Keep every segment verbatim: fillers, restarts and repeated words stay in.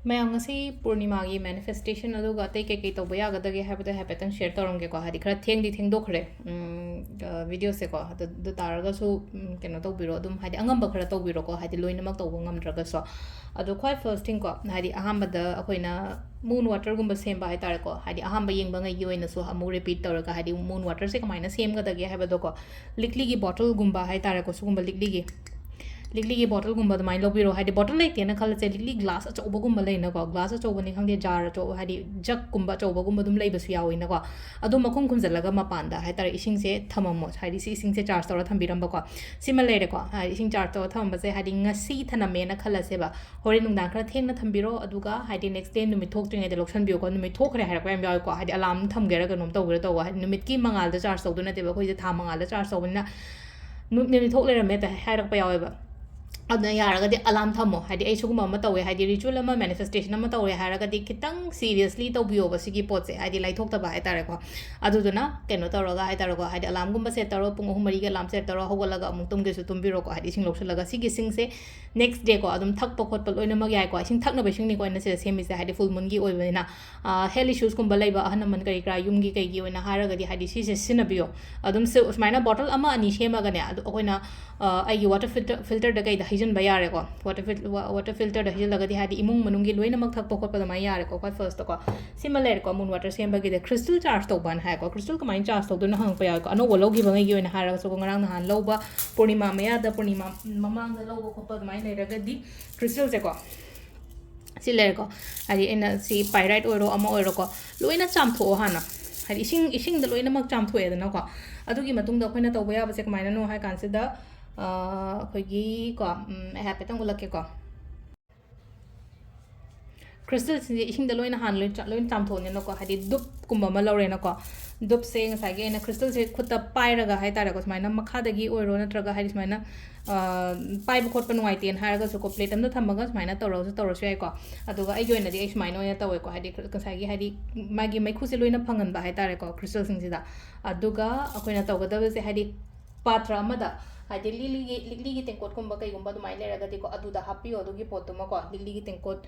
ꯃꯌꯥꯝ, ꯉꯁꯤ ꯄꯨꯔꯅꯤꯃꯥꯒꯤ ꯃꯦꯅꯤꯐꯦꯁꯇꯦꯁꯟ ꯑꯗꯨꯒ ꯑꯇꯩ ꯀꯩꯀꯩ ꯇꯧꯕ ꯌꯥꯒꯗꯒꯦ ꯍꯥꯏꯕꯗꯣ ꯍꯥꯏꯐꯦꯠꯇꯪ ꯁꯦꯌꯔ ꯇꯧꯔꯝꯒꯦꯀꯣ꯫ ꯍꯥꯏꯗꯤ ꯈꯔ ꯊꯦꯡꯗꯤ ꯊꯦꯡꯗꯣꯛꯈ꯭ꯔꯦ, ꯎꯝ, ꯑ, ꯚꯤꯗꯤꯑꯣꯁꯦꯀꯣ꯫ ꯑꯗꯨ, ꯑꯗꯨ ꯇꯥꯔꯒꯁꯨ, ꯎꯝ, ꯀꯩꯅꯣ ꯇꯧꯕꯤꯔꯣ, ꯑꯗꯨꯝ ꯍꯥꯏꯗꯤ ꯑꯉꯝꯕ ꯈꯔ ꯇꯧꯕꯤꯔꯣꯀꯣ, ꯍꯥꯏꯗꯤ ꯂꯣꯏꯅꯃꯛ ꯇꯧꯕ ꯉꯝꯗ꯭ꯔꯒꯁꯨ꯫ ꯑꯗꯣ ꯈ꯭ꯋꯥꯏ ꯐꯥꯔꯁ ꯊꯤꯡꯀꯣ, ꯍꯥꯏꯗꯤ ꯑꯍꯥꯟꯕꯗ ꯑꯩꯈꯣꯏꯅ ꯃꯨꯟ ꯋꯥꯇꯔꯒꯨꯝꯕ ꯁꯦꯝꯕ ꯍꯥꯏꯇꯥꯔꯦꯀꯣ, ꯍꯥꯏꯗꯤ ꯑꯍꯥꯟꯕ ꯌꯦꯡꯕꯉꯩꯒꯤ ꯑꯣꯏꯅꯁꯨ ꯑꯃꯨꯛ ꯔꯤꯄꯤꯠ ꯇꯧꯔꯒ, ꯍꯥꯏꯗꯤ ꯃꯨꯟ ꯋꯥꯇꯔꯁꯦ ꯀꯃꯥꯏꯅ ꯁꯦꯝꯒꯗꯒꯦ ꯍꯥꯏꯕꯗꯣꯀꯣ, ꯂꯤꯛꯂꯤꯒꯤ ꯕꯣꯇꯜꯒꯨꯝꯕ ꯍꯥꯏꯇꯥꯔꯦꯀꯣ, ꯁꯤꯒꯨꯝꯕ ꯂꯤꯛꯂꯤꯒꯤ ꯂꯤꯛꯂꯤꯒꯤ ꯕꯣꯇꯜꯒꯨꯝꯕ ꯑꯗꯨꯃꯥꯏꯅ ꯂꯧꯕꯤꯔꯣ꯫ ꯍꯥꯏꯗꯤ ꯕꯣꯇꯜ ꯂꯩꯇꯦꯅ ꯈꯜꯂꯁꯦ, ꯂꯤꯛꯂꯤ ꯒ꯭ꯂꯥꯁ ꯑꯆꯧꯕꯒꯨꯝꯕ ꯂꯩꯅꯀꯣ, ꯒ꯭ꯂꯥꯁ ꯑꯆꯧꯕꯅꯤ ꯈꯪꯗꯦ, ꯖꯥꯔ ꯑꯆꯧꯕ, ꯍꯥꯏꯗꯤ ꯖꯛꯀꯨꯝꯕ ꯑꯆꯧꯕꯒꯨꯝꯕ ꯑꯗꯨꯝ ꯂꯩꯕꯁꯨ ꯌꯥꯎꯋꯤꯅꯀꯣ꯫ ꯑꯗꯨ ꯃꯈꯨꯝ ꯈꯨꯝꯖꯤꯜꯂꯒ ꯃꯄꯥꯟꯗ ꯍꯥꯏꯇꯥꯔꯦ ꯏꯁꯤꯡꯁꯦ ꯊꯝꯃꯝꯃꯣ, ꯍꯥꯏꯗꯤ ꯁꯤ ꯏꯁꯤꯡꯁꯦ ꯆꯥꯔꯖ ꯇꯧꯔ ꯊꯝꯕꯤꯔꯝꯕꯀꯣ꯫ ꯁꯤꯃ ꯂꯩꯔꯦꯀꯣ, ꯍꯥꯏꯗꯤ ꯏꯁꯤꯡ ꯆꯥꯔꯖ ꯇꯧꯔ ꯊꯝꯃꯝꯕꯁꯦ, ꯍꯥꯏꯗꯤ ꯉꯁꯤ ꯊꯅꯝꯃꯦꯅ ꯈꯜꯂꯁꯦꯕ, ꯍꯣꯔꯦꯟ ꯅꯨꯡꯗꯥꯡ ꯈꯔ ꯊꯦꯡꯅ ꯊꯝꯕꯤꯔꯣ, ꯑꯗꯨꯒ ꯍꯥꯏꯗꯤ ꯅꯦꯛꯁ ꯗꯦ ꯅꯨꯃꯤꯠ ꯊꯣꯛꯇ꯭ꯔꯤꯉꯩꯗ ꯂꯧꯁꯟꯕꯤꯌꯨꯀꯣ꯫ ꯅꯨꯃꯤꯠ ꯊꯣꯛꯈ꯭ꯔꯦ ꯍꯥꯏꯔꯛꯄ ꯌꯥꯝ ꯌꯥꯎꯋꯤꯀꯣ, ꯍꯥꯏꯗꯤ ꯑꯂꯥꯔꯝ ꯊꯝꯒꯦꯔꯥ ꯀꯩꯅꯣꯝ ꯇꯧꯒꯦꯔꯥ ꯇꯧꯕ, ꯍꯥꯏꯗꯤ ꯅꯨꯃꯤꯠꯀꯤ ꯃꯉꯥꯜꯗ ꯆꯥꯔꯖ ꯇꯧꯗꯣꯏ ꯅꯠꯇꯦꯕ, ꯑꯩꯈꯣꯏꯁꯦ ꯊꯥ ꯃꯉꯥꯜꯗ ꯆꯥꯔꯖ ꯇꯧꯕꯅꯤꯅ ꯅꯨ-, ꯅꯨꯃꯤꯠ ꯊꯣꯛ ꯂꯩꯔꯝꯃꯦ ꯍꯥꯏꯔꯛꯄ ꯌꯥꯎꯋꯦꯕ꯫ ꯑꯗꯨꯅ ꯌꯥꯔꯒꯗꯤ ꯑꯂꯥꯔꯝ ꯊꯝꯃꯣ, ꯍꯥꯏꯗꯤ ꯑꯩ ꯁꯤꯒꯨꯝꯕ ꯑꯃ ꯇꯧꯋꯦ, ꯍꯥꯏꯗꯤ ꯔꯤꯆꯨꯋꯦꯜ ꯑꯃ, ꯃꯦꯅꯤꯐꯦꯁꯇꯦꯁꯟ ꯑꯃ ꯇꯧꯔꯦ ꯍꯥꯏꯔꯒꯗꯤ ꯈꯤꯇꯪ ꯁꯤꯔꯤꯌꯁꯂꯤ ꯇꯧꯕꯤꯌꯣꯕ ꯁꯤꯒꯤ ꯄꯣꯠꯁꯦ, ꯍꯥꯏꯗꯤ ꯂꯥꯏꯊꯣꯛꯇꯕ ꯍꯥꯏꯇꯥꯔꯦꯀꯣ꯫ ꯑꯗꯨꯗꯨꯅ ꯀꯩꯅꯣ ꯇꯧꯔꯒ ꯍꯥꯏꯇꯥꯔꯦꯀꯣ, ꯍꯥꯏꯗꯤ ꯑꯂꯥꯔꯝꯒꯨꯝꯕ ꯁꯦꯠ ꯇꯧꯔꯣ, ꯄꯨꯡ ꯑꯍꯨꯝ ꯃꯔꯤꯒꯤ ꯑꯂꯥꯔꯝ ꯁꯦꯠ ꯇꯧꯔꯣ, ꯍꯧꯒꯠꯂꯒ ꯑꯃꯨꯛ ꯇꯨꯝꯒꯦꯁꯨ ꯇꯨꯝꯕꯤꯔꯣꯀꯣ, ꯍꯥꯏꯗꯤ ꯏꯁꯤꯡ ꯂꯧꯁꯤꯜꯂꯒ ꯁꯤꯒꯤ ꯏꯁꯤꯡꯁꯦ ꯅꯦꯛꯁ ꯗꯦꯀꯣ ꯑꯗꯨꯝ ꯊꯛꯄ ꯈꯣꯠꯄ ꯂꯣꯏꯅꯃꯛ ꯌꯥꯏꯀꯣ꯫ ꯏꯁꯤꯡ ꯊꯛꯅꯕ ꯏꯁꯤꯡꯅꯤꯀꯣ ꯑꯩꯅ ꯁꯤꯗ ꯁꯦꯝꯃꯤꯁꯦ, ꯍꯥꯏꯗꯤ ꯐꯨꯜ ꯃꯨꯟꯒꯤ ꯑꯣꯏꯕꯅꯤꯅ꯫ ꯍꯦꯜꯊ ꯏꯁꯨꯁꯀꯨꯝꯕ ꯂꯩꯕ ꯑꯍꯜ ꯂꯃꯟ ꯀꯔꯤ ꯀꯔꯥ ꯌꯨꯝꯒꯤ ꯀꯩꯒꯤ ꯑꯣꯏꯅ ꯍꯥꯏꯔꯒꯗꯤ, ꯍꯥꯏꯗꯤ ꯁꯤꯁꯦ ꯁꯤꯖꯤꯟꯅꯕꯤꯌꯣ꯫ ꯑꯗꯨꯝ ꯁꯤ-, ꯁꯨꯃꯥꯏꯅ ꯕꯣꯇꯜ ꯑꯃ ꯑꯅꯤ ꯁꯦꯝꯃꯒꯅꯦ, ꯑꯗꯨ ꯑꯩꯈꯣꯏꯅ, ꯑ, ꯑꯩꯒꯤ ꯋꯥꯇꯔ ꯐꯤꯜꯇꯔ, ꯐꯤꯜꯇꯔꯗ ꯀꯩꯗ ꯍꯩꯖꯤꯟꯕ ꯌꯥꯔꯦꯀꯣ꯫ ꯋꯥꯇꯔ ꯐꯤꯜ-, ꯋꯥ-, ꯋꯥꯇꯔ ꯐꯤꯜꯇꯔꯗ ꯍꯩꯖꯤꯜꯂꯒꯗꯤ, ꯍꯥꯏꯗꯤ ꯏꯃꯨꯡ ꯃꯅꯨꯡꯒꯤ ꯂꯣꯏꯅꯃꯛ ꯊꯛꯄ ꯈꯣꯠꯄ ꯑꯗꯨꯃꯥꯏꯅ ꯌꯥꯔꯦꯀꯣ, ꯈ꯭ꯋꯥꯏ ꯐꯥꯔꯁꯇꯀꯣ꯫ ꯁꯤꯃ ꯂꯩꯔꯦꯀꯣ, ꯃꯨꯟ ꯋꯥꯇꯔ ꯁꯦꯝꯕꯒꯤꯗꯤ꯫ ꯀ꯭ꯔꯤꯁꯇꯜ ꯆꯥꯔꯖ ꯇꯧꯕꯅ ꯍꯥꯏꯀꯣ, ꯀ꯭ꯔꯤꯁꯇꯜ ꯀꯃꯥꯏꯅ ꯆꯥꯔꯖ ꯇꯧꯗꯣꯏꯅꯣ ꯍꯪꯉꯛꯄ ꯌꯥꯎꯋꯦꯀꯣ꯫ ꯑꯅꯧꯕ ꯂꯧꯈꯤꯕꯉꯩꯒꯤ ꯑꯣꯏꯅ ꯍꯥꯏꯔꯒꯁꯨꯀꯣ, ꯉꯔꯥꯡ ꯅꯍꯥꯟ ꯂꯧꯕ, ꯄꯨꯔꯅꯤꯃꯥ ꯃꯌꯥꯗ, ꯄꯨꯔꯅꯤꯃꯥ ꯃꯃꯥꯡꯗ ꯂꯧꯕ ꯈꯣꯠꯄ ꯑꯗꯨꯃꯥꯏꯅ ꯂꯩꯔꯒꯗꯤ, ꯀ꯭ꯔꯤꯁꯇꯜꯁꯦꯀꯣ, ꯁꯤ ꯂꯩꯔꯦꯀꯣ, ꯍꯥꯏꯗꯤ ꯑꯩꯅ ꯁꯤ ꯄꯥꯏꯔꯥꯏꯠ ꯑꯣꯏꯔꯣ ꯑꯃ ꯑꯣꯏꯔꯣꯀꯣ, ꯂꯣꯏꯅ ꯆꯥꯝꯊꯣꯛꯑꯣ ꯍꯥꯟꯅ꯫ ꯍꯥꯏꯗꯤ ꯏꯁꯤꯡ, ꯏꯁꯤꯡꯗ ꯂꯣꯏꯅꯃꯛ ꯆꯥꯝꯊꯣꯛꯑꯦꯗꯅꯀꯣ꯫ ꯑꯗꯨꯒꯤ ꯃꯇꯨꯡꯗ ꯑꯩꯈꯣꯏꯅ ꯇꯧꯕ ꯌꯥꯕꯁꯦ ꯀꯃꯥꯏꯅꯅꯣ ꯍꯥꯏ ꯀꯥꯟꯁꯤꯗ, ꯑ, ꯑꯩꯈꯣꯏꯒꯤ ꯀꯣ, ꯎꯝ, ꯑꯩ ꯍꯥꯏꯐꯦꯠꯇꯪ ꯎꯠꯂꯛꯀꯦꯀꯣ꯫ ꯀ꯭ꯔꯤꯁꯇꯜꯁꯤꯡꯁꯦ ꯏꯁꯤꯡꯗ ꯂꯣꯏꯅ ꯍꯥꯟꯅ ꯂꯣꯏ ꯆꯥ-, ꯂꯣꯏꯅ ꯆꯥꯝꯊꯣꯛꯑꯅꯤꯅꯀꯣ, ꯍꯥꯏꯗꯤ ꯗꯨꯞꯀꯨꯝꯕ ꯑꯃ ꯂꯧꯔꯦꯅꯀꯣ꯫ ꯗꯨꯞꯁꯦ ꯉꯁꯥꯏꯒꯤ ꯑꯩꯅ ꯀ꯭ꯔꯤꯁꯇꯜꯁꯦ ꯈꯨꯠꯇ ꯄꯥꯏꯔꯒ ꯍꯥꯏꯇꯥꯔꯦꯀꯣ, ꯁꯨꯃꯥꯏꯅ ꯃꯈꯥꯗꯒꯤ ꯑꯣꯏꯔꯣ ꯅꯠꯇ꯭ꯔꯒ ꯍꯥꯏꯗꯤ ꯁꯨꯃꯥꯏꯅ, ꯑ, ꯄꯥꯏꯕ ꯈꯣꯠꯄ ꯅꯨꯡꯉꯥꯏꯇꯦꯅ ꯍꯥꯏꯔꯒꯁꯨꯀꯣ, ꯄ꯭ꯂꯦꯠ ꯑꯃꯗ ꯊꯝꯃꯒ ꯁꯨꯃꯥꯏꯅ ꯇꯧꯔꯒꯁꯨ ꯇꯧꯔꯁꯨ ꯌꯥꯏꯀꯣ꯫ ꯑꯗꯨꯒ ꯑꯩꯒꯤ ꯑꯣꯏꯅꯗꯤ ꯑꯩ ꯁꯨꯃꯥꯏꯅ ꯑꯣꯏꯅ ꯇꯧꯋꯦꯀꯣ, ꯍꯥꯏꯗꯤ ꯉꯁꯥꯏꯒꯤ ꯍꯥꯏꯗꯤ ꯃꯥꯒꯤ ꯃꯩꯈꯨꯁꯦ ꯂꯣꯏꯅ ꯐꯪꯍꯟꯕ ꯍꯥꯏꯇꯥꯔꯦꯀꯣ ꯀ꯭ꯔꯤꯁꯇꯜꯁꯤꯡꯁꯤꯗ꯫ ꯑꯗꯨꯒ ꯑꯩꯈꯣꯏꯅ ꯇꯧꯒꯗꯕꯁꯦ ꯍꯥꯏꯗꯤ ꯄꯥꯇ꯭ꯔ ꯑꯃꯗ ꯍꯥꯏꯗꯤ ꯂꯤꯛꯂꯤꯒꯤ ꯂꯤꯛꯂꯤꯒꯤ ꯇꯦꯡꯀꯣꯠꯀꯨꯝꯕ ꯀꯩꯒꯨꯝꯕ ꯑꯗꯨꯃꯥꯏꯅ ꯂꯩꯔꯒꯗꯤꯀꯣ, ꯑꯗꯨꯗ ꯍꯥꯞꯄꯤꯌꯣ ꯑꯗꯨꯒꯤ ꯄꯣꯠꯇꯨꯃꯀꯣ꯫ ꯂꯤꯛꯂꯤꯒꯤ ꯇꯦꯡꯀꯣꯠ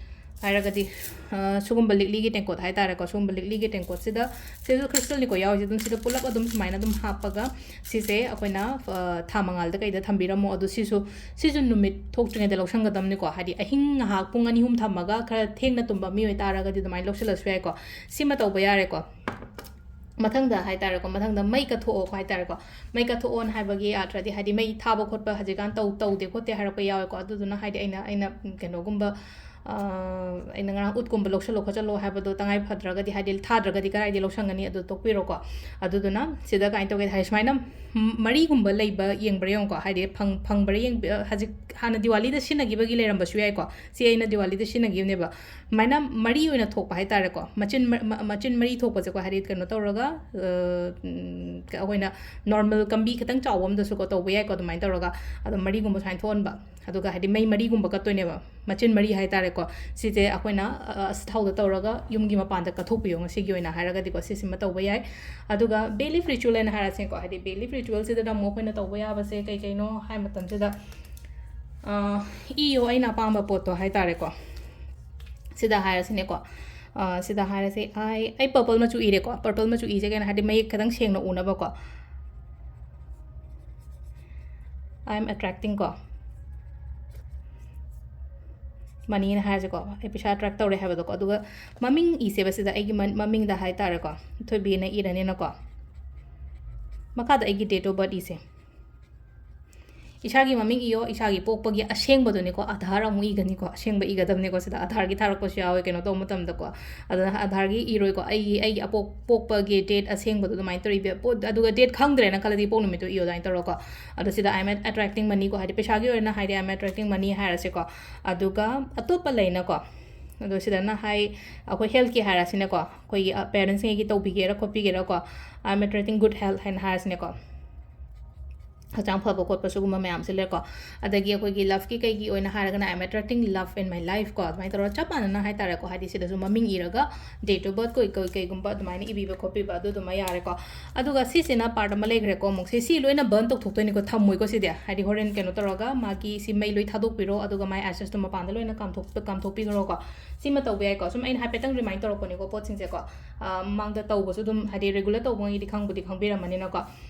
ꯍꯥꯏꯔꯒꯗꯤ, ꯑ, ꯁꯤꯒꯨꯝꯕ ꯂꯤꯛꯂꯤꯒꯤ ꯇꯦꯡꯀꯣꯠ ꯍꯥꯏ ꯇꯥꯔꯦꯀꯣ, ꯁꯤꯒꯨꯝꯕ ꯂꯤꯛꯂꯤꯒꯤ ꯇꯦꯡꯀꯣꯠꯁꯤꯗ, ꯁꯤꯁꯨ ꯈ꯭ꯔꯤꯁꯇꯦꯜꯅꯤꯀꯣ ꯌꯥꯎꯔꯤꯁꯦ, ꯑꯗꯨꯝ ꯁꯤꯗ ꯄꯨꯂꯞ ꯑꯗꯨꯝ ꯁꯨꯃꯥꯏꯅ ꯑꯗꯨꯝ ꯍꯥꯞꯄꯒ ꯁꯤꯁꯦ ꯑꯩꯈꯣꯏꯅ, ꯑ, ꯊꯥ ꯃꯉꯥꯜꯗ ꯀꯩꯗ ꯊꯝꯕꯤꯔꯝꯃꯣ꯫ ꯑꯗꯣ ꯁꯤꯁꯨ ꯁꯤꯁꯨ ꯅꯨꯃꯤꯠ ꯊꯣꯛꯇ꯭ꯔꯤꯉꯩꯗ ꯂꯧꯁꯟꯒꯗꯕꯅꯤꯀꯣ꯫ ꯍꯥꯏꯗꯤ ꯑꯍꯤꯡ ꯉꯥꯏꯍꯥꯛ ꯄꯨꯡ ꯑꯅꯤ ꯑꯍꯨꯝ ꯊꯝꯃꯒ ꯈꯔ ꯊꯦꯡꯅ ꯇꯨꯝꯕ ꯃꯤ ꯑꯣꯏꯇꯥꯔꯒꯗꯤ ꯑꯗꯨꯃꯥꯏꯅ ꯂꯧꯁꯤꯜꯂꯁꯨ ꯌꯥꯏꯀꯣ꯫ ꯁꯤꯃ ꯇꯧꯕ ꯌꯥꯔꯦꯀꯣ꯫ ꯃꯊꯪꯗ ꯍꯥꯏ ꯇꯥꯔꯦꯀꯣ, ꯃꯊꯪꯗ ꯃꯩ ꯀꯠꯊꯣꯛꯑꯣ ꯍꯥꯏ ꯇꯥꯔꯦꯀꯣ꯫ ꯃꯩ ꯀꯠꯊꯣꯛꯑꯣꯅ ꯍꯥꯏꯕꯒꯤ ꯑꯥꯔꯊꯗꯤ, ꯍꯥꯏꯗꯤ ꯃꯩ ꯊꯥꯕ ꯈꯣꯠꯄ ꯍꯧꯖꯤꯛꯀꯥꯟ ꯇꯧ-, ꯇꯧꯗꯦ ꯈꯣꯠꯇꯦ ꯍꯥꯏꯔꯛꯄ ꯌꯥꯎꯋꯦꯀꯣ꯫ ꯑꯗꯨꯗꯨꯅ ꯍꯥꯏꯗꯤ ꯑꯩꯅ, ꯑꯩꯅ, ꯎꯝ, ꯀꯩꯅꯣꯒꯨꯝꯕ, ꯑ, ꯑꯩꯅ ꯉꯔꯥꯡ ꯎꯠꯀꯨꯝꯕ ꯂꯧꯁꯜꯂꯣ ꯈꯣꯠꯆꯜꯂꯣ ꯍꯥꯏꯕꯗꯣ ꯇꯉꯥꯏ ꯐꯗ꯭ꯔꯒꯗꯤ, ꯍꯥꯏꯗꯤ ꯊꯥꯗ꯭ꯔꯒꯗꯤ ꯀꯗꯥꯏꯗ ꯂꯧꯁꯟꯒꯅꯤ, ꯑꯗꯨ ꯇꯣꯛꯄꯤꯔꯣꯀꯣ꯫ ꯑꯗꯨꯗꯨꯅ ꯁꯤꯗ ꯀꯃꯥꯏꯅ ꯇꯧꯒꯦ ꯍꯥꯏ, ꯁꯨꯃꯥꯏꯅ ꯃ-, ꯃꯔꯤꯒꯨꯝꯕ ꯂꯩꯕ ꯌꯦꯡꯕ꯭ꯔꯥ ꯌꯦꯡꯉꯨꯀꯣ꯫ ꯍꯥꯏꯗꯤ ꯐꯪ-, ꯐꯪꯕ꯭ꯔꯥ ꯌꯦꯡꯕ-, ꯍꯧꯖꯤꯛ ꯍꯥꯟꯅ ꯗꯤꯋꯥꯂꯤꯗ ꯁꯤꯖꯤꯟꯅꯈꯤꯕꯒꯤ ꯂꯩꯔꯝꯕꯁꯨ ꯌꯥꯏꯀꯣ꯫ ꯁꯤ ꯑꯩꯅ ꯗꯤꯋꯥꯂꯤꯗ ꯁꯤꯖꯤꯟꯅꯈꯤꯕꯅꯦꯕ꯫ ꯑꯗꯨꯃꯥꯏꯅ ꯃꯔꯤ ꯑꯣꯏꯅ ꯊꯣꯛꯄ ꯍꯥꯏ ꯇꯥꯔꯦꯀꯣ꯫ ꯃꯆꯤꯟ ꯃ-, ꯃ-, ꯃꯆꯤꯟ ꯃꯔꯤ ꯊꯣꯛꯄꯁꯦꯀꯣ, ꯍꯥꯏꯗꯤ ꯀꯩꯅꯣ ꯇꯧꯔꯒ, ꯑ, ꯎꯝ, ꯑꯩꯈꯣꯏꯅ ꯅꯣꯔꯃꯦꯜ ꯀꯝꯕꯤ ꯈꯤꯇꯪ ꯆꯥꯎꯕ ꯑꯝꯗꯁꯨꯀꯣ ꯇꯧꯕ ꯌꯥꯏꯀꯣ, ꯑꯗꯨꯃꯥꯏꯅ ꯇꯧꯔꯒ꯫ ꯑꯗꯣ ꯃꯔꯤꯒꯨꯝꯕ ꯁꯨꯃꯥꯏꯅ ꯊꯣꯛꯍꯟꯕ꯫ ꯑꯗꯨꯒ ꯍꯥꯏꯗꯤ ꯃꯩ ꯃꯔꯤꯒꯨꯝꯕ ꯀꯠꯇꯣꯏꯅꯦꯕ꯫ ꯃꯆꯤꯟ ꯃꯔꯤ ꯍꯥꯏ ꯇꯥꯔꯦꯀꯣ꯫ ꯁꯤꯁꯦ ꯑꯩꯈꯣꯏꯅ, ꯑ, ꯑꯁ, ꯊꯥꯎꯗ ꯇꯧꯔꯒ ꯌꯨꯝꯒꯤ ꯃꯄꯥꯟꯗ ꯀꯠꯊꯣꯛꯄꯤꯌꯣ ꯉꯁꯤꯒꯤ ꯑꯣꯏꯅ ꯍꯥꯏꯔꯒꯗꯤꯀꯣ, ꯁꯤꯁꯤꯃ ꯇꯧꯕ ꯌꯥꯏ꯫ ꯑꯗꯨꯒ ꯕꯦ ꯂꯤꯐ ꯔꯤꯆꯨꯋꯦꯜ ꯍꯥꯏꯅ ꯍꯥꯏꯔꯁꯦꯀꯣ꯫ ꯍꯥꯏꯗꯤ ꯕꯦ ꯂꯤꯐ ꯔꯤꯆꯨꯋꯦꯜꯁꯤꯗꯅ ꯑꯃꯨꯛ ꯑꯩꯈꯣꯏꯅ ꯇꯧꯕ ꯌꯥꯕꯁꯦ ꯀꯩ ꯀꯩꯅꯣ ꯍꯥꯏ ꯃꯇꯝꯁꯤꯗ, ꯑ, ꯏꯌꯣ ꯑꯩꯅ ꯑꯄꯥꯝꯕ ꯄꯣꯠꯇꯣ ꯍꯥꯏ ꯇꯥꯔꯦꯀꯣ꯫ ꯁꯤꯗ ꯍꯥꯏꯔꯁꯤꯅꯦꯀꯣ꯫ ꯑ, ꯁꯤꯗ ꯍꯥꯏꯔꯁꯦ, ꯑꯩ, ꯑꯩ ꯄꯔꯄꯜ ꯃꯆꯨ ꯏꯔꯦꯀꯣ꯫ ꯄꯔꯄꯜ ꯃꯆꯨ ꯏꯁꯦ ꯀꯩꯅꯣ ꯍꯥꯏꯗꯤ ꯃꯌꯦꯛ ꯈꯤꯇꯪ ꯁꯦꯡꯅ ꯎꯅꯕꯀꯣ꯫ I am attracting ꯀꯣ꯫ ꯃꯅꯤꯅ ꯍꯥꯏꯔꯁꯦꯀꯣ, ꯑꯩ ꯄꯩꯁꯥ ꯑꯦꯇ꯭ꯔꯦꯛ ꯇꯧꯔꯦ ꯍꯥꯏꯕꯗꯣꯀꯣ꯫ ꯑꯗꯨꯒ ꯃꯃꯤꯡ ꯏꯁꯦꯕ ꯁꯤꯗ, ꯑꯩꯒꯤ ꯃ-, ꯃꯃꯤꯡꯗ ꯍꯥꯏ ꯇꯥꯔꯦꯀꯣ, ꯊꯣꯏꯕꯤꯅ ꯏꯔꯅꯤꯅꯀꯣ꯫ ꯃꯈꯥꯗ ꯑꯩꯒꯤ date of birth ꯏꯁꯦ꯫ ꯏꯁꯥꯒꯤ ꯃꯃꯤꯡ ꯏꯌꯣ, ꯏꯁꯥꯒꯤ ꯄꯣꯛꯄꯒꯤ ꯑꯁꯦꯡꯕꯗꯨꯅꯤꯀꯣ, ꯑꯙꯥꯔ ꯑꯃꯨꯛ ꯏꯒꯅꯤꯀꯣ, ꯑꯁꯦꯡꯕ ꯏꯒꯗꯕꯅꯤꯀꯣ, ꯁꯤꯗ ꯑꯙꯥꯔꯒꯤ ꯊꯥꯔꯛꯄꯁꯨ ꯌꯥꯎꯋꯦ ꯀꯩꯅꯣ ꯇꯧꯕ ꯃꯇꯝꯗꯀꯣ꯫ ꯑꯗꯨꯅ ꯑꯙꯥꯔꯒꯤ ꯏꯔꯣꯏꯀꯣ, ꯑꯩꯒꯤ, ꯑꯩꯒꯤ ꯑꯄꯣꯛ-, ꯄꯣꯛꯄꯒꯤ date ꯑꯁꯦꯡꯕꯗꯣ ꯑꯗꯨꯃꯥꯏꯅ ꯇꯧꯔ ꯏꯕ-, ꯄꯣ-, ꯑꯗꯨꯒ date ꯈꯪꯗ꯭ꯔꯦꯅ ꯈꯜꯂꯗꯤ ꯄꯣꯛ ꯅꯨꯃꯤꯠꯇꯣ ꯏꯌꯣ ꯑꯗꯨꯃꯥꯏꯅ ꯇꯧꯔꯒꯀꯣ꯫ ꯑꯗꯣ ꯁꯤꯗ I am attracting money ꯀꯣ, ꯍꯥꯏꯗꯤ ꯄꯩꯁꯥꯒꯤ ꯑꯣꯏꯅ ꯍꯥꯏꯗꯤ I am attracting money ꯍꯥꯏꯔꯁꯤꯀꯣ꯫ ꯑꯗꯨꯒ ꯑꯇꯣꯞꯄ ꯂꯩꯅꯀꯣ꯫ ꯑꯗꯣ ꯁꯤꯗꯅ ꯍꯥꯏ, ꯑꯩꯈꯣꯏ health ꯀꯤ ꯍꯥꯏꯔꯁꯤꯅꯦꯀꯣ, ꯑꯩꯈꯣꯏꯒꯤ, ꯑ, parents ꯉꯩꯒꯤ ꯇꯧꯕꯤꯒꯦꯔꯥ ꯈꯣꯠꯄꯤꯒꯦꯔꯥꯀꯣ, I am attracting good health ꯍꯥꯏꯅ ꯍꯥꯏꯔꯁꯤꯅꯦꯀꯣ꯫ ꯍꯛꯆꯥꯡ ꯐꯕ ꯈꯣꯠꯄ ꯁꯤꯒꯨꯝꯕ ꯃꯌꯥꯝꯁꯦ ꯂꯩꯔꯦꯀꯣ꯫ ꯑꯗꯒꯤ ꯑꯩꯈꯣꯏꯒꯤ ꯂꯞꯀꯤ ꯀꯩꯒꯤ ꯑꯣꯏꯅ ꯍꯥꯏꯔꯒꯅ, "I am attracting love in my life" ꯀꯣ, ꯑꯗꯨꯃꯥꯏꯅ ꯇꯧꯔꯒ ꯆꯞ ꯃꯥꯟꯅꯅ ꯍꯥꯏ ꯇꯥꯔꯦꯀꯣ, ꯍꯥꯏꯗꯤ ꯁꯤꯗꯁꯨ ꯃꯃꯤꯡ ꯏꯔꯒ date of birth ꯀꯩ-, ꯀꯩ-, ꯀꯩꯒꯨꯝꯕ ꯑꯗꯨꯃꯥꯏꯅ ꯏꯕꯤꯕ ꯈꯣꯠꯄꯤꯕ ꯑꯗꯨꯗꯨꯃ ꯌꯥꯔꯦꯀꯣ꯫ ꯑꯗꯨꯒ ꯁꯤꯁꯤꯅ part ꯑꯃ ꯂꯩꯈ꯭ꯔꯦꯀꯣ꯫ ꯑꯃꯨꯛ ꯁꯤ, ꯁꯤ ꯂꯣꯏꯅ burn ꯇꯧꯊꯣꯛꯇꯣꯏꯅꯤꯀꯣ, ꯊꯝꯃꯣꯏꯀꯣ ꯁꯤꯗꯤ꯫ ꯍꯥꯏꯗꯤ ꯍꯣꯔꯦꯟ ꯀꯩꯅꯣ ꯇꯧꯔꯒ ꯃꯥꯒꯤ ꯁꯤ ꯃꯩ ꯂꯣꯏ ꯊꯥꯗꯣꯛꯄꯤꯔꯣ, ꯑꯗꯨꯒ ꯃꯥꯏ ashes ꯇꯣ ꯃꯄꯥꯟꯗ ꯂꯣꯏꯅ ꯀꯥꯝꯊꯣꯛ-, ꯀꯥꯝꯊꯣꯛꯄꯤꯈ꯭ꯔꯣꯀꯣ꯫ ꯁꯤꯃ ꯇꯧꯕ ꯌꯥꯏꯀꯣ꯫ ꯁꯨꯝ ꯑꯩꯅ ꯍꯥꯏꯐꯦꯠꯇꯪ remind ꯇꯧꯔꯛꯄꯅꯤꯀꯣ ꯄꯣꯠꯁꯤꯡꯁꯦꯀꯣ꯫ ꯑ, ꯃꯃꯥꯡꯗ ꯇꯧꯕꯁꯨ ꯑꯗꯨꯝ, ꯍꯥꯏꯗꯤ regular ꯇꯧꯕꯉꯩꯗꯤ ꯈꯪꯕꯨꯗꯤ ꯈꯪꯕꯤꯔꯝꯃꯅꯤꯅꯀꯣ꯫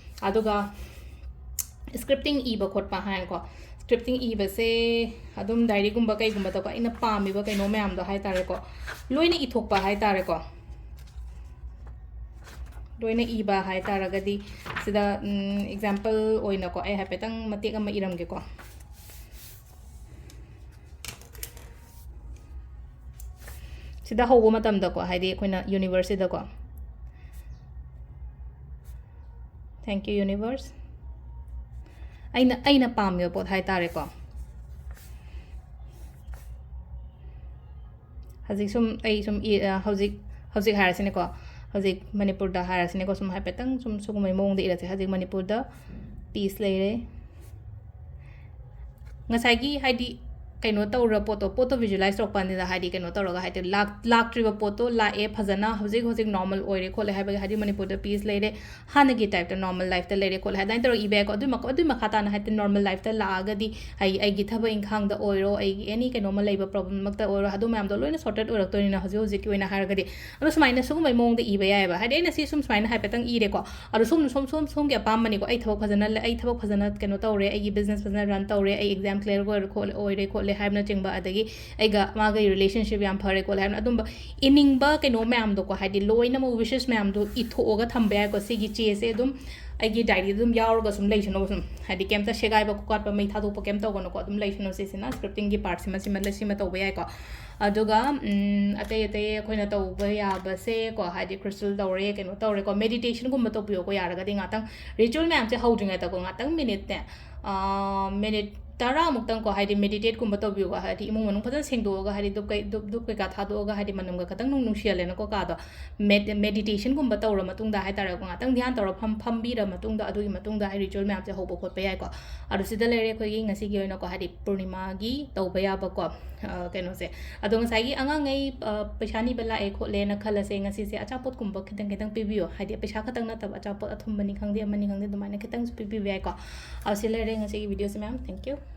ꯑꯗꯨꯒ scripting ꯏꯕ ꯈꯣꯠꯄ ꯍꯥꯏꯅꯀꯣ꯫ Scripting ꯏꯕꯁꯦ ꯑꯗꯨꯝ diary ꯒꯨꯝꯕ ꯀꯩꯒꯨꯝꯕꯗꯀꯣ, ꯑꯩꯅ ꯄꯥꯝꯃꯤꯕ ꯀꯩꯅꯣ ꯃꯌꯥꯝꯗꯣ ꯍꯥꯏ ꯇꯥꯔꯦꯀꯣ, ꯂꯣꯏꯅ ꯏꯊꯣꯛꯄ ꯍꯥꯏ ꯇꯥꯔꯦꯀꯣ꯫ ꯂꯣꯏꯅ ꯏꯕ ꯍꯥꯏ ꯇꯥꯔꯒꯗꯤ, ꯁꯤꯗ, ꯎꯝ, example ꯑꯣꯏꯅꯀꯣ, ꯑꯩ ꯍꯥꯏꯐꯦꯠꯇꯪ ꯃꯇꯦꯛ ꯑꯃ ꯏꯔꯝꯒꯦꯀꯣ꯫ ꯁꯤꯗ ꯍꯧꯕ ꯃꯇꯝꯗꯀꯣ, ꯍꯥꯏꯗꯤ ꯑꯩꯈꯣꯏꯅ universe ꯁꯤꯗꯀꯣ, "Thank you, universe." ꯑꯩꯅ, ꯑꯩꯅ ꯄꯥꯝꯃꯤꯕ ꯄꯣꯠ ꯍꯥꯏ ꯇꯥꯔꯦꯀꯣ꯫ ꯍꯧꯖꯤꯛ ꯁꯨꯝ, ꯑꯩ ꯁꯨꯝ ꯏ-, ꯑ, ꯍꯧꯖꯤꯛ, ꯍꯧꯖꯤꯛ ꯍꯥꯏꯔꯁꯤꯅꯦꯀꯣ꯫ ꯍꯧꯖꯤꯛ ꯃꯅꯤꯄꯨꯔꯗ ꯍꯥꯏꯔꯁꯤꯅꯦꯀꯣ, ꯁꯨꯝ ꯍꯥꯏꯐꯦꯠꯇꯪ ꯁꯨꯝ ꯁꯤꯒꯨꯝꯕꯒꯤ ꯃꯑꯣꯡꯗ ꯏꯔꯁꯦ꯫ ꯍꯧꯖꯤꯛ ꯃꯅꯤꯄꯨꯔꯗ peace ꯂꯩꯔꯦ꯫ ꯉꯁꯥꯏꯒꯤ, ꯍꯥꯏꯗꯤ, ꯀꯩꯅꯣ ꯇꯧꯔ ꯄꯣꯠꯇꯣ, ꯄꯣꯠꯇꯣ visualize ꯇꯧꯔꯛꯄ ꯀꯥꯟꯗ, ꯍꯥꯏꯗꯤ, ꯀꯩꯅꯣ ꯇꯧꯔꯒ, ꯍꯥꯏꯗꯤ, ꯂꯥꯛ-, ꯂꯥꯛꯇ꯭ꯔꯤꯕ ꯄꯣꯠꯇꯣ ꯂꯥꯛꯑꯦ, ꯐꯖꯅ ꯍꯧꯖꯤꯛ, ꯍꯧꯖꯤꯛ normal ꯑꯣꯏꯔꯦ ꯈꯣꯠꯂꯦ ꯍꯥꯏꯕꯒꯤ, ꯍꯥꯏꯗꯤ, ꯃꯅꯤꯄꯨꯔꯗ peace ꯂꯩꯔꯦ, ꯍꯥꯟꯅꯒꯤ type ꯇ normal life ꯇ ꯂꯩꯔꯦ ꯈꯣꯠꯂꯦ, ꯑꯗꯨꯃꯥꯏꯅ ꯇꯧꯔꯒ ꯏꯕ ꯌꯥꯏꯀꯣ꯫ ꯑꯗꯨꯏ ꯃꯈ-, ꯑꯗꯨꯏ ꯃꯈꯥ ꯇꯥꯅ, ꯍꯥꯏꯗꯤ, normal life ꯇ ꯂꯥꯛꯑꯒꯗꯤ, ꯑꯩ, ꯑꯩꯒꯤ ꯊꯕꯛ ꯏꯪꯈꯥꯡꯗ ꯑꯣꯏꯔꯣ, ꯑꯩꯒꯤ any ꯀꯩꯅꯣꯝꯃ ꯂꯩꯕ problem ꯃꯛꯇ ꯑꯣꯏꯔꯣ, ꯑꯗꯨ ꯃꯌꯥꯝꯗꯣ ꯂꯣꯏꯅ sorted ꯑꯣꯏꯔꯛꯇꯣꯏꯅꯤꯅ ꯍꯧꯖꯤꯛ ꯍꯧꯖꯤꯛꯀꯤ ꯑꯣꯏꯅ ꯍꯥꯏꯔꯒꯗꯤ꯫ ꯑꯗꯣ ꯁꯨꯃꯥꯏꯅ ꯁꯤꯒꯨꯝꯕꯩ ꯃꯑꯣꯡꯗ ꯏꯕ ꯌꯥꯏꯑꯕ꯫ ꯍꯥꯏꯗꯤ, ꯑꯩꯅ ꯁꯤ ꯁꯨꯝ ꯁꯨꯃꯥꯏꯅ ꯍꯥꯏꯐꯦꯠꯇꯪ ꯏꯔꯦꯀꯣ꯫ ꯑꯗꯣ ꯁꯣꯝ, ꯁꯣꯝ, ꯁꯣꯝ, ꯁꯣꯝꯒꯤ ꯑꯄꯥꯝꯕꯅꯤꯀꯣ꯫ ꯑꯩ ꯊꯕꯛ ꯐꯖꯅ ꯂꯩ-, ꯑꯩ ꯊꯕꯛ ꯐꯖꯅ ꯀꯩꯅꯣ ꯇꯧꯔꯦ, ꯑꯩꯒꯤ business ꯐꯖꯅ run ꯇꯧꯔꯦ, ꯑꯩ exam clear ꯑꯣꯏꯔꯦ ꯈꯣꯠꯂꯦ, ꯑꯣꯏꯔꯦ ꯈꯣꯠꯂꯦ ꯍꯥꯏꯕꯅꯆꯤꯡꯕ, ꯑꯗꯒꯤ ꯑꯩꯒ ꯃꯥꯒ relationship ꯌꯥꯝ ꯐꯔꯦ ꯈꯣꯠꯂꯦ ꯍꯥꯏꯕꯅ, ꯑꯗꯨꯝꯕ ꯏꯅꯤꯡꯕ ꯀꯩꯅꯣ ꯃꯌꯥꯝꯗꯣꯀꯣ, ꯍꯥꯏꯗꯤ ꯂꯣꯏꯅꯃꯛ wishes ꯃꯌꯥꯝꯗꯣ ꯏꯊꯣꯛꯑꯒ ꯊꯝꯕ ꯌꯥꯏꯀꯣ꯫ ꯁꯤꯒꯤ ꯆꯦꯁꯦ ꯑꯗꯨꯝ ꯑꯩꯒꯤ diary ꯗ ꯑꯗꯨꯝ ꯌꯥꯎꯔꯒ ꯁꯨꯝ ꯂꯩꯁꯅꯣ, ꯁꯨꯝ, ꯍꯥꯏꯗꯤ, ꯀꯩꯝꯇ ꯁꯦꯒꯥꯏꯕ ꯈꯣꯀꯠꯄ, ꯃꯩ ꯊꯥꯗꯣꯛꯄ ꯀꯩꯝ ꯇꯧꯒꯅꯨꯀꯣ꯫ ꯑꯗꯨꯝ ꯂꯩꯁꯅꯣ꯫ ꯁꯤꯁꯤꯅ scripting ꯒꯤ part ꯁꯤꯃ, ꯁꯤꯃ, ꯁꯤꯃ ꯇꯧꯕ ꯌꯥꯏꯀꯣ꯫ ꯑꯗꯨꯒ, ꯎꯝ, ꯑꯇꯩ ꯑꯇꯩ ꯑꯩꯈꯣꯏꯅ ꯇꯧꯕ ꯌꯥꯕꯁꯦꯀꯣ, ꯍꯥꯏꯗꯤ, crystal ꯇꯧꯔꯦ, ꯀꯩꯅꯣ ꯇꯧꯔꯦꯀꯣ, meditation ꯒꯨꯝꯕ ꯇꯧꯕꯤꯌꯣꯀꯣ꯫ ꯌꯥꯔꯒꯗꯤ ꯉꯥꯛꯇꯪ ritual ꯃꯌꯥꯝꯁꯦ ꯍꯧꯗ꯭ꯔꯤꯉꯩꯗꯀꯣ, ꯉꯥꯛꯇꯪ minute ꯅꯦ, ꯑꯥ, minute ꯇꯔꯥꯃꯨꯛꯇꯪꯀꯣ, ꯍꯥꯏꯗꯤ ꯃꯦꯗꯤꯇꯦꯠꯀꯨꯝꯕ ꯇꯧꯕꯤꯌꯨꯀꯣ, ꯍꯥꯏꯗꯤ ꯏꯃꯨꯡ ꯃꯅꯨꯡ ꯐꯖꯅ ꯁꯦꯡꯗꯣꯛꯑꯒ, ꯍꯥꯏꯗꯤ ꯙꯨꯞ ꯀꯩ-, ꯙꯨꯞ, ꯙꯨꯞ ꯀꯩꯀꯥ ꯊꯥꯗꯣꯛꯑꯒ, ꯍꯥꯏꯗꯤ ꯃꯅꯝꯒ ꯈꯤꯇꯪ ꯅꯨꯡ-, ꯅꯨꯡꯁꯤꯍꯜꯂꯦꯅꯀꯣ ꯀꯥꯗꯣ꯫ ꯃꯦꯗ-, ꯃꯦꯗꯤꯇꯦꯁꯟꯒꯨꯝꯕ ꯇꯧꯔ ꯃꯇꯨꯡꯗ ꯍꯥꯏꯇꯥꯔꯦꯀꯣ, ꯉꯥꯛꯇꯪ ꯙ꯭ꯌꯥꯟ ꯇꯧꯔ ꯐꯝ-, ꯐꯝꯕꯤꯔ ꯃꯇꯨꯡꯗ, ꯑꯗꯨꯒꯤ ꯃꯇꯨꯡꯗ ꯍꯥꯏꯗꯤ ꯔꯤꯆꯨꯋꯦꯜ ꯃꯌꯥꯝꯁꯦ ꯍꯧꯕ ꯈꯣꯠꯄ ꯌꯥꯏꯀꯣ꯫ ꯑꯗꯨ ꯁꯤꯗ ꯂꯩꯔꯦ ꯑꯩꯈꯣꯏꯒꯤ ꯉꯁꯤꯒꯤ ꯑꯣꯏꯅꯀꯣ, ꯍꯥꯏꯗꯤ ꯄꯨꯔꯅꯤꯃꯥꯒꯤ ꯇꯧꯕ ꯌꯥꯕꯀꯣ, ꯑ, ꯀꯩꯅꯣꯁꯦ꯫ ꯑꯗꯣ ꯉꯁꯥꯏꯒꯤ ꯑꯉꯥꯡꯉꯩ, ꯑ, ꯄꯩꯁꯥ ꯅꯤꯕ ꯂꯥꯛꯑꯦ ꯈꯣꯠꯂꯦꯅ ꯈꯜꯂꯁꯦ, ꯉꯁꯤꯁꯦ ꯑꯆꯥꯄꯣꯠꯀꯨꯝꯕ ꯈꯤꯇꯪ ꯈꯤꯇꯪ ꯄꯤꯕꯤꯌꯣ, ꯍꯥꯏꯗꯤ ꯄꯩꯁꯥ ꯈꯛꯇꯪ ꯅꯠꯇꯕ, ꯑꯆꯥꯄꯣꯠ ꯑꯊꯨꯝꯕꯅꯤ ꯈꯪꯗꯦ, ꯑꯃꯅꯤ ꯈꯪꯗꯦ, ꯑꯗꯨꯃꯥꯏꯅ ꯈꯤꯇꯪꯁꯨ ꯄꯤꯕꯤꯕ ꯌꯥꯏꯀꯣ꯫ ꯑ, ꯁꯤ ꯂꯩꯔꯦ ꯉꯁꯤꯒꯤ ꯚꯤꯗꯤꯑꯣꯁꯦ, ꯃꯌꯥꯝ꯫ Thank you꯫